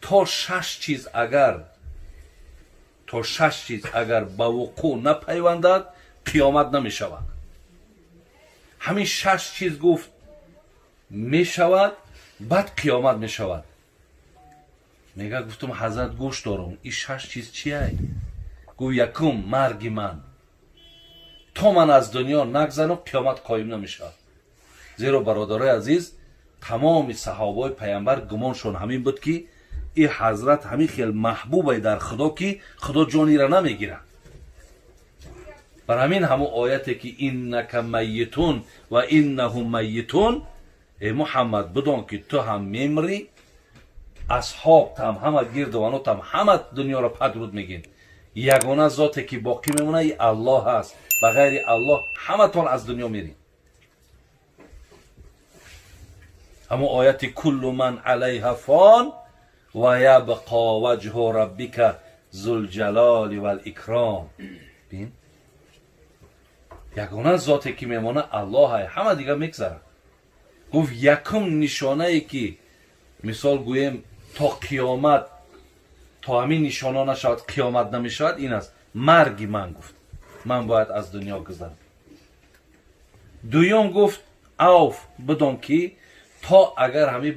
То шаш чиз агар, то шаш чиз агар ба вуқӯъ напайвандад, қиёмат намешавад. Ҳамин шаш чиз, гуфт, мешавад, баъд қиёмат мешавад. Мега, гуфтум: «Ҳазрат, гӯш дорум, ин шаш чиз чиай?» Гуфт: «Якум, марги ман. То ман аз дунё нагзарам, қиёмат қоим намешавад». Зеро, бародарои азиз, тамоми саҳобаҳои паямбар гумоншон ҳамин буд, ки ин ҳазрат ҳамин хел маҳбубай дар Худо, ки Худо ҷонира намегирад. Бар ҳамин ҳамун ояте, ки إنك ميت وإنهم ميتون, э Муҳаммад, бидон, ки ту ҳам мемрӣ, асҳобтам ҳама, гирдованотам ҳама дунёро падруд мегин. Ягона зоте, ки боқӣ мемонад, и Аллоҳ аст. Ба ғайри Аллоҳ ҳаматон аз дунё мерин. Ҳамун ояти كل من عليها فان ويبقى وجه ربك ذو الجلال والإكرام. Бин, ягона зоте, ки мемонад, Аллоҳ, ҳама дига мегзарад. Гуфт, якум нишонае, ки мисол гӯем, то қиёмат, то ҳамин нишона нашавад, қиёмат намешавад, ин аст: марги ман. Гуфт, ман бояд аз дунё гузарам. Дуюм, гуфт Авф, бидон, ки то агар ҳамин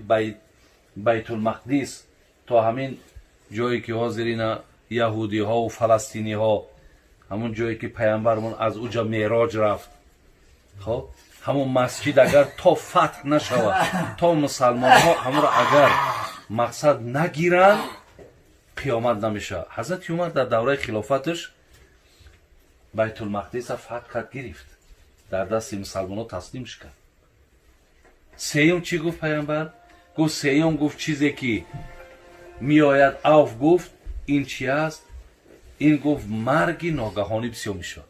Байтулмақдис, то ҳамин ҷое, ки ҳозир ина яҳудиҳову фаластиниҳо, ҳамун ҷое, ки паямбармон аз уҷа мероҷ рафт, хоб, ҳамун масҷид агар то фатҳ нашавад, то мусалмонҳо ҳамонро агар мақсад нагиранд, қиёмат намешавад. Ҳазрати Умар дар давраи хилофаташ Байтулмақдиса фатҳ кард, гирифт, дар дасти мусалмонҳо таслимш кард. Сеюм чӣ гуфт паямбар? Гуфт, сеюм, гуфт, чизе, ки меояд, Авф гуфт, ин чи аст? Ин, гуфт, марги ногаҳонӣ бисёр мешавад.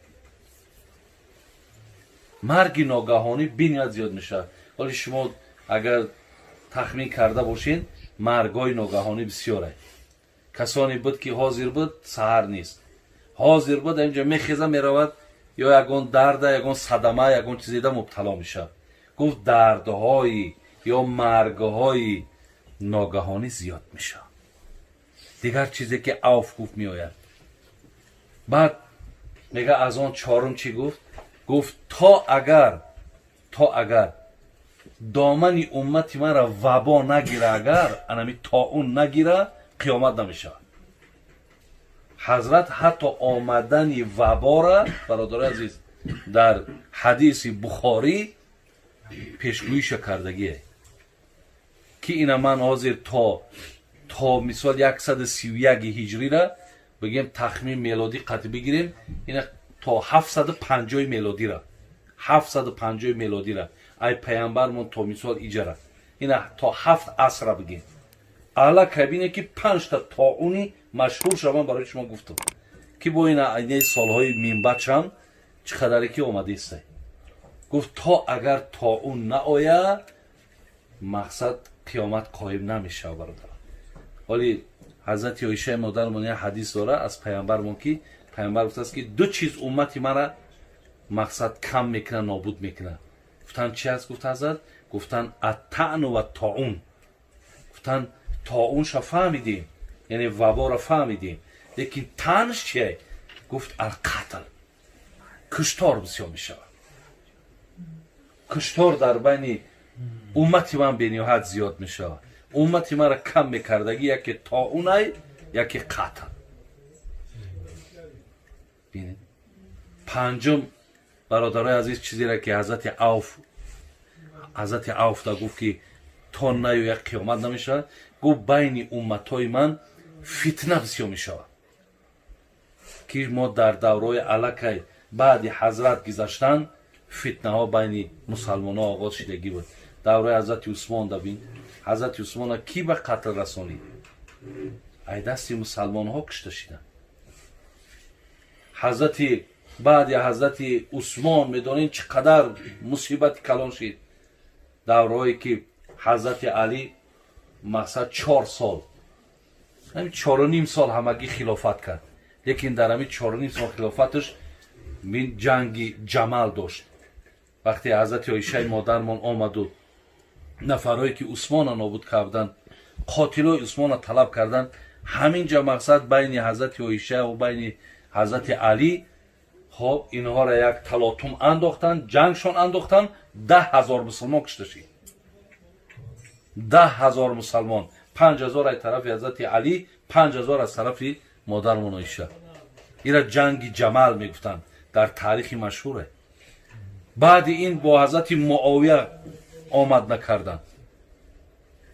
Марги ногаҳонӣ бениҳоят зиёд мешавад. Ҳоли шумо агар тахмин карда бошед, маргҳои ногаҳонӣ бисёре. Касоне буд, ки ҳозир буд, саҳар нест, ҳозир буд, инҷа мехеза, меравад, ё ягон дарда, ягон садама, ягон чизеда мубтало мешавад. Гуфт, дардҳои ё маргҳои ногаҳонӣ зиёд мешавад. Дигар чизе, ки Авф гуфт, меояд. Баъд мега, аз он чорум чӣ гуфт? Гуфт, то агар домани уммати маро вабо нагира, агар анами тоун нагира, қиёмат намешавад. Ҳазрат ҳатто омадани вабора, бародари азиз, дар ҳадиси Бухорӣ пешгӯиша кардагие, ки ина ман ҳозир то мисол 131 ҳиҷрира бигем, тахмин мелодӣ қатъ бигирем, ина то 750 мелодира, 750 мелодира, ай паямбармон то мисол иҷара, ина то ҳафт асра бигем, аллакай бине, ки панҷта тоуни машҳур шаван. Барои шумо гуфтам, ки бо ина айнаи солҳои минбачам чӣ қадаре ки омадистай. Гуфт, то агар тоун наояд, мақсад, қиёмат қоим намешавад. Бародар, ҳоли ҳазрати Оишаи модармон як ҳадис дора аз паямбармон, ки паямбар гуфтааст, ки ду чиз уммати мара, мақсад, кам мекунад, нобуд мекунад. Гуфтанд, чи аст? Гуфт ҳазрат, гуфтанд: الطعن والطاعون. Гуфтанд, тоунша фаҳмидем, яъне ваборо фаҳмидем, лекин таънш чие? Гуфт: القتل, куштор бисёр мешавад. Куштор дар байни уммати ман бениҳоят зиёд мешавад. Уммати маро кам мекардагӣ яке тоунай, яке қатл. Бинед, панҷум, бародарои азиз, чизеро, ки ҳазрати Авф да гуфт, ки то наёяд, қиёмат намешавад. Гуфт, байни умматҳои ман фитна бисёр мешавад, ки мо дар давраҳои аллакай баъди ҳазрат гузаштан фитнаҳо байни мусалмонҳо оғоз шидагӣ буд. Давраи ҳазрати Усмон да бин, ҳазрати Усмона кӣ ба қатл расонид? Ай дасти мусалмонҳо кушта шиданд. Ҳазрати баъди ҳазрати Усмон медонед, чӣ қадар мусибати калон шид. Давраҳое, ки ҳазрати Алӣ, мақсад, 4 сол, ҳамин 4,5 сол ҳамагӣ хилофат кард, лекин дар ҳамин 4,5 сол хилофаташ мин ҷанги Ҷамал дошт. Вақте ҳазрати Оишаи модармон омаду нафарҳое, ки Усмона нобуд карданд. Қотилои Усмона талаб кардан. Ҳаминҷа мақсад байни ҳазрати Оиша ва байни ҳазрати Алӣ, хоб, инҳоро як талотум андохтанд, ҷангшон андохтанд, 10 000 мусулмон кушта шид. 10 000 мусалмон, 5000 аз тарафи ҳазрати Алӣ, 5000 аз тарафи модармон Оиша. Ира ҷанги Ҷамал мегуфтанд, дар таърихи машҳуре. Баъди ин бо ҳазрати Муовия омад накарданд.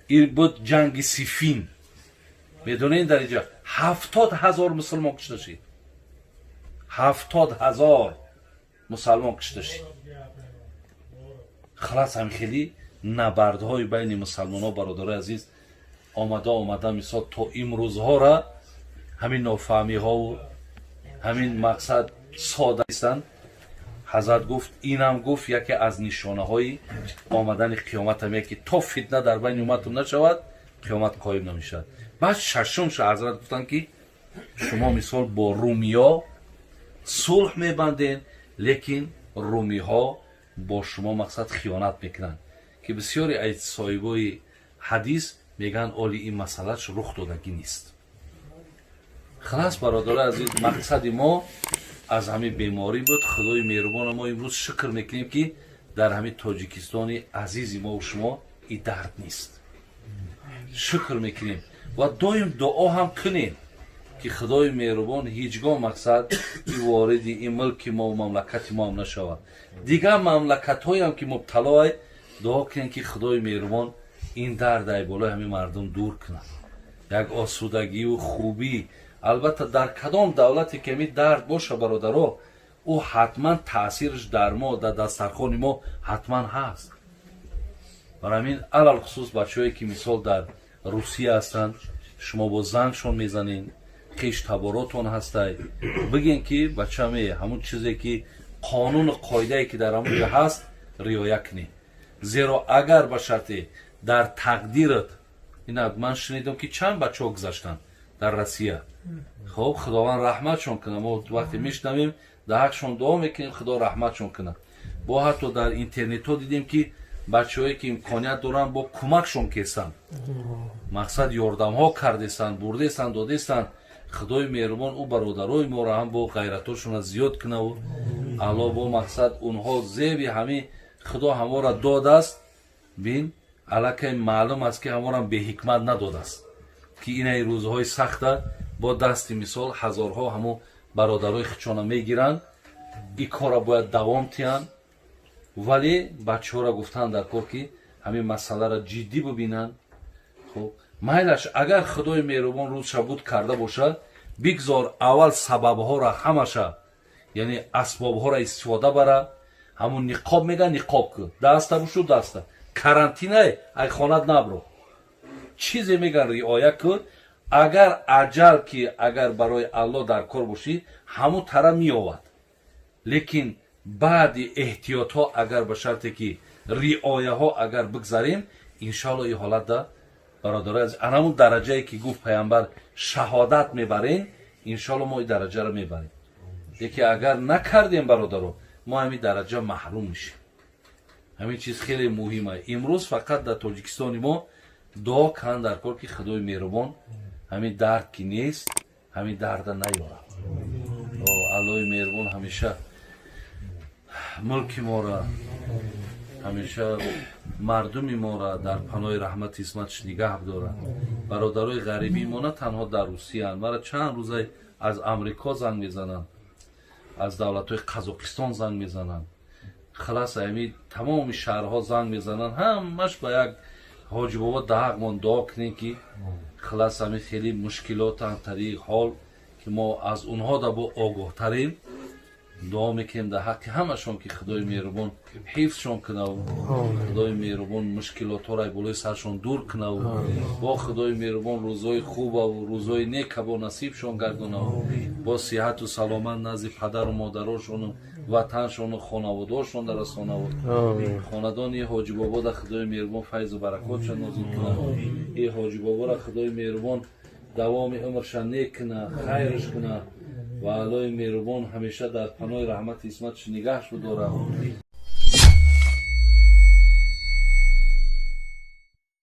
Ин буд ҷанги Сифин. Медонед, дар инҷа 70 000 мусулмон кушта шид, 70 000 мусалмон кушта шид. Халас, ҳам хеле набардҳои байни мусалмонҳо, бародарои азиз, омада омада, мисол, то имрӯзҳора ҳамин нофаҳмиҳову ҳамин мақсад сода нестанд. Ҳазрат гуфт, инам гуфт, яке аз нишонаҳои омадани қиёматам, яке то фитна дар байни умматум нашавад, қиёмат қоим намешавад. Баъд шашумша ҳазрат гуфтанд, ки шумо, мисол, бо румиё сулҳ мебанден, лекин румиҳо бо шумо, мақсад, хиёнат мекунанд, ки бисёре аз соҳибои ҳадис мегӯянд, оли ин масъалаш рух додагӣ нест. Халас, бародари азиз, мақсади мо аз ҳамин беморӣ буд. Худои меҳрубона мо имрӯз шукр мекунем, ки дар ҳамин Тоҷикистони азизи мову шумо и дард нест. Шукр мекунем ва доим дуо ҳам кунем, ки Худои меҳрубон ҳеҷ гоҳ, мақсад, и вориди ин мулки мо, мамлакати мо ҳам нашавад. Дигар мамлакатҳоям ки мубталоай, дуо кунем, ки Худои меҳрубон ин дард ай болои ҳамин мардум дур кунад, як осудагию хубӣ. Албатта, дар кадом давлате ки ҳамин дард боша, бародаро, ӯ ҳатман таъсираш дар мо, дар дастархони мо ҳатман ҳаст. Барои ҳамин, алалхусус бачаҳое ки, мисол, дар Русия ҳастанд, шумо бо зангшон мезанед, хеш таборотон ҳастай, бигем, ки бачаме, ҳамун чизе ки қонуну қоидае ки дар ҳамун ҷо ҳаст, риоя кунед. Зеро агар ба шарте дар тақдират ина, ман шунидам, ки чанд бачаҳо гузаштанд дар Россия. Хоб, Худованд раҳматшон кунад. Мо вақте мешунавем, дар ҳақшон дуо мекунем, Худо раҳматшон кунад. Бо ҳатто дар интернетҳо дидем, ки бачаҳое ки имконият доранд, бо кӯмакшон кесанд, мақсад, ёрдамҳо кардесанд, бурдесанд, додесанд. Худои меҳрубон ӯ бародарои моро ҳам бо ғайратошона зиёд кунаву Алло бо, мақсад, онҳо зеби ҳамин Худо ҳамора додааст. Бин, аллакай маълум аст, ки ҳаморам беҳикмат надодааст, ки инаи рӯзҳои сахта бо дасти, мисол, ҳазорҳо ҳамо бародарои хичона мегиранд. И корра бояд давом тиҳанд, вале бачаҳоро гуфтанд дар кор, ки ҳамин масъаларо ҷиддӣ бибинанд. Хуб, майлаш, агар Худои меҳрубон рӯзша буд карда бошад, бигзор аввал сабабҳоро ҳамаша, яъне асбобҳоро истифода бара. Ҳамун ниқоб меган, ниқоб кун, даста бушу, даста карантинае, ай хонат набро, чизе меган, риоя кун. Агар аҷал ки агар барои Аллоҳ дар кор бошӣ, ҳамун тара меовад. Лекин баъди эҳтиётҳо, агар ба шарте ки риояҳо агар бигзарем, иншоалло, ин ҳолатда, бародарои азиз, анамун дараҷае ки гуфт пайғамбар, шаҳодат мебарем, иншоалло, мо ин дараҷаро мебарем. Лекин агар накардем, бародаро, мо ҳамин дараҷа маҳрум мешем. Ҳамин чиз хеле муҳим аст. Имрӯз фақат дар Тоҷикистони мо дуо кан дар кор, ки Худои меҳрубон ҳамин дард ки нест, ҳамин дарда наёрад. Аллоҳи меҳрубон ҳамеша мулки мора, ҳамеша мардуми мора дар паноҳи раҳмати исматаш нигаҳ бидорад. Бародарои ғарибии мо на танҳо дар Русияанд. Мара чанд рӯза аз Амрико занг мезананд, аз давлатҳои Қазоқистон занг мезананд, халас, ами тамоми шаҳрҳо занг мезананд. Ҳамаш ба як ҳоҷибобо даҳақмон дуо кунем, ки халас, ами хеле мушкилотан тариқ ҳол ки мо аз онҳо да бо огоҳтарем. Дуо мекунем дар ҳаққи ҳамашон, ки Худои меҳрубон ҳифзшон кунаву Худои меҳрубон мушкилотҳоро болои саршон дур кунаву бо Худои меҳрубон рӯзҳои хубаву рӯзҳои нека бо насибшон гардонаву бо сиҳату саломат назди падару модарошону ватаншону хонаводаошон расонаву хонадони ҳоҷибобода Худои меҳрубон файзу баракотша нозил кунаву и ҳоҷибобора Худои меҳрубон давоми умрша нек куна, хайрш куна ва Аллоҳи меҳрубон ҳамеша дар паноҳи раҳмати исматаш нигаҳш бидорад.